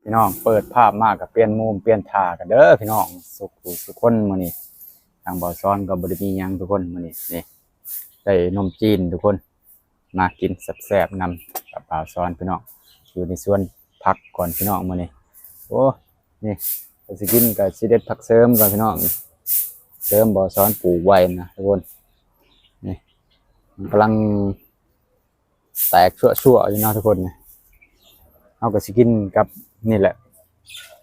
ພີ່ນ້ອງ ເປີດພາບມາກໍປ່ຽນມຸມປ່ຽນທ່າກັນເດີພີ່ນ້ອງ ສຸກຜູ້ສຸກຄົນ. ມື້ນີ້ທາງບ່າວສອນກໍບໍ່ໄດ້ມີຫຍັງທຸກຄົນ ມື້ນີ້ນີ້ ໄດ້ໜົມຈີນທຸກຄົນ ມາກິນແຊບໆນຳກັບບ່າວສອນພີ່ນ້ອງ ຢູ່ໃນສວນຜັກກ່ອນພີ່ນ້ອງມື້ນີ້. ໂອ້ ນີ້ ກໍຊິກິນ ກໍຊິເດັດຜັກເສີມກ່ອນພີ່ນ້ອງ ເສີມບ່າວສອນປູກໄວ້ນະທຸກຄົນ. ນີ້ ມັນກຳລັງ ແຕກຊົ່ວໆຢູ່ເນາະທຸກຄົນ. ນີ້ ເຮົາກໍຊິກິນກັບນີ້ແຫຼະ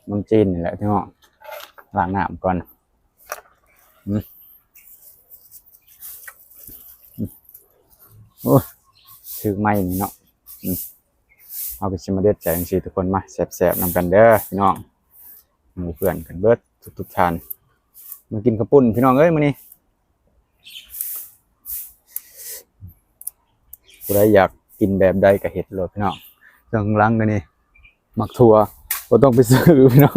ໜົມຈີນນີ້ແຫຼະພີ່ນ້ອງ. ລ້າງນ້ຳກ່ອນ. ອືມ ອືມ ໂອ້ ຖືກໄມ້ນີ້ເນາະ. ອືມ ເຮົາກໍຊິມາເດັດໃສ່ຈັ່ງຊີ້ທຸກຄົນ. ມາແຊບໆນຳກັນເດີພີ່ນ້ອງ ໝູ່ເພື່ອນກັນເບິດທຸກໆທ່ານ. ມາກິນເຂົ້າປຸ້ນພີ່ນ້ອງເອີຍມື້ນີ້. ຜູ້ໃດຢາກກິນແບບໃດກໍເຮັດໂລດພີ່ນ້ອງ. ເຄື່ອງຫຼັງກໍນີ້ ໝາກຖົ່ວ ບໍ່ຕ້ອງໄປຊື້ພີ່ນ້ອງ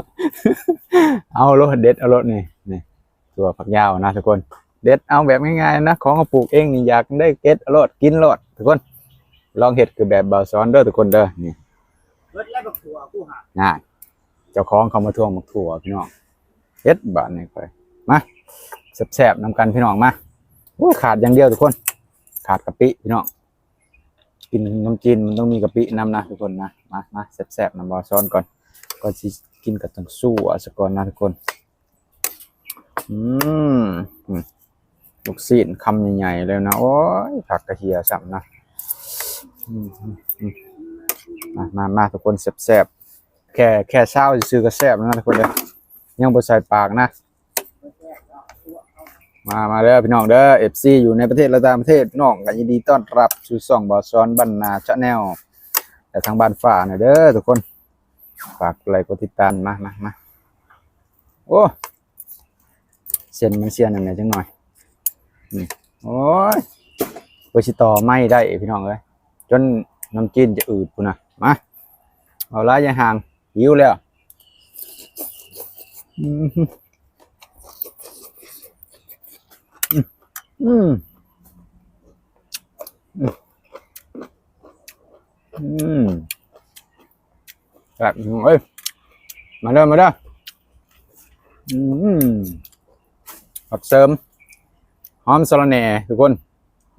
ເອົາໂລດ ເດັດເອົາໂລດ. ນີ້ ນີ້ ຖົ່ວຝັກຍາວນະທຸກຄົນ ເດັດເອົາແບບງ່າຍໆນະ ຂອງເຮົາປູກເອງນີ້ ຢາກໄດ້ເກັບເອົາໂລດ ກິນໂລດທຸກຄົນ. ລອງເຮັດຄືແບບບ່າວສອນເດີທຸກຄົນເດີ. ນີ້ ເບິດແລ້ວບັກຖົ່ວກູຫາ ນະ ເຈົ້າຂອງເຂົາມາທວງບັກຖົ່ວພີ່ນ້ອງ. ເຮັດບາດນີ້ຂ້ອຍ ມາແຊບໆນຳກັນພີ່ນ້ອງ ມາ. ໂອ້ ຂາດຢ່າງດຽວທຸກຄົນ ຂາດກະປິພີ່ນ້ອງ. ກິນໜົມຈີນມັນຕ້ອງມີກະປິນຳນະທຸກຄົນນະ. ມາ ມາແຊບໆນຳບ່າວສອນກ່ອນ ກ່ອນຊິກິນກໍຕ້ອງຊົ່ວຊະກ່ອນນະທຸກຄົນ. ອືມ ອືມ ລູກຊີ້ນຄຳໃຫຍ່ໆເລີຍນະ. ໂອ້ຍ ຜັກກະເຫ່ຍຊ້ຳນະ. ອືມ ອືມ ອືມ ມາ ມາ ມາທຸກຄົນ ແຊບໆ. ແຄ່ ແຄ່ຊາວຊື່ໆກໍແຊບແລ້ວນະທຸກຄົນເດີ ຍັງບໍ່ໃສ່ປາກນະ. ມາ ມາເດີພີ່ນ້ອງເດີ ເອັຟຊີ ຢູ່ໃນປະເທດ ແລະ ຕ່າງປະເທດ ພີ່ນ້ອງກໍຍິນດີຕ້ອນຮັບສູ່ຊ່ອງບ່າວສອນບ້ານນາ Channel ແລະ ທາງບ້ານຟ້ານະເດີທຸກຄົນ. ຝາກກົດໄລກົດຕິດຕາມ ມາ ມາ ມາ. ໂອ້ ເສັ້ນມັນເສຍນັ້ນແຫຼະຈັກໜ້ອຍ. ນີ້ ໂອ້ຍ ເພື່ອຊິຕໍ່ໄມ້ໄດ້ພີ່ນ້ອງເອີຍ ຈົນໜົມຈີນຈະອືດພຸ້ນນະ. ມາ ເວົ້າຫຼາຍຢ່າຫ່າງ ຫິວແລ້ວ. ອືມ ອືມ ອືມ ແຊບເອີຍ ມາເດີ ມາເດີ. ອືມ ຜັກເສີມ ຫອມສະລະແໜ່ທຸກຄົນ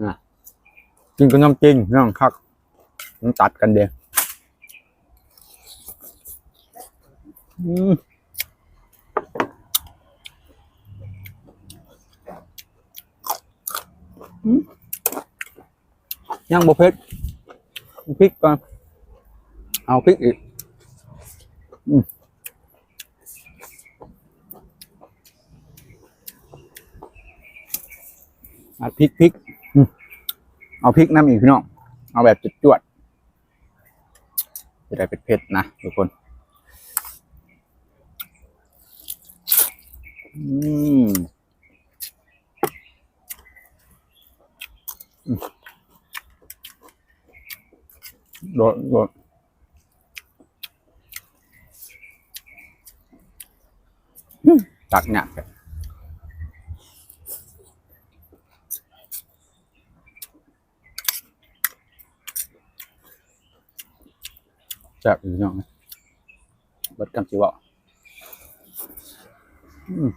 ນະ ກິນກັບນ້ຳຈິ້ມພີ່ນ້ອງ ຄັກ ມັນຕັດກັນເດ້. ອືມ ອືມ ຍັງບໍ່ເຜັດ ພິກກ່ອນ ເອົາພິກອີກ. ອືມ ອັດພິກ ພິກ ອືມ ເອົາພິກນຳອີກພີ່ນ້ອງ ເອົາແບບຈວດໆ ຈະໄດ້ເຜັດໆນະທຸກຄົນ. ອືມ ອືມ ໂດດ ໂດດ ອືມ ຕັກຍາກແທ້. ແຊບຢູ່ພີ່ນ້ອງ ເບິດຄຳຊິເວົ້າ. ອືມ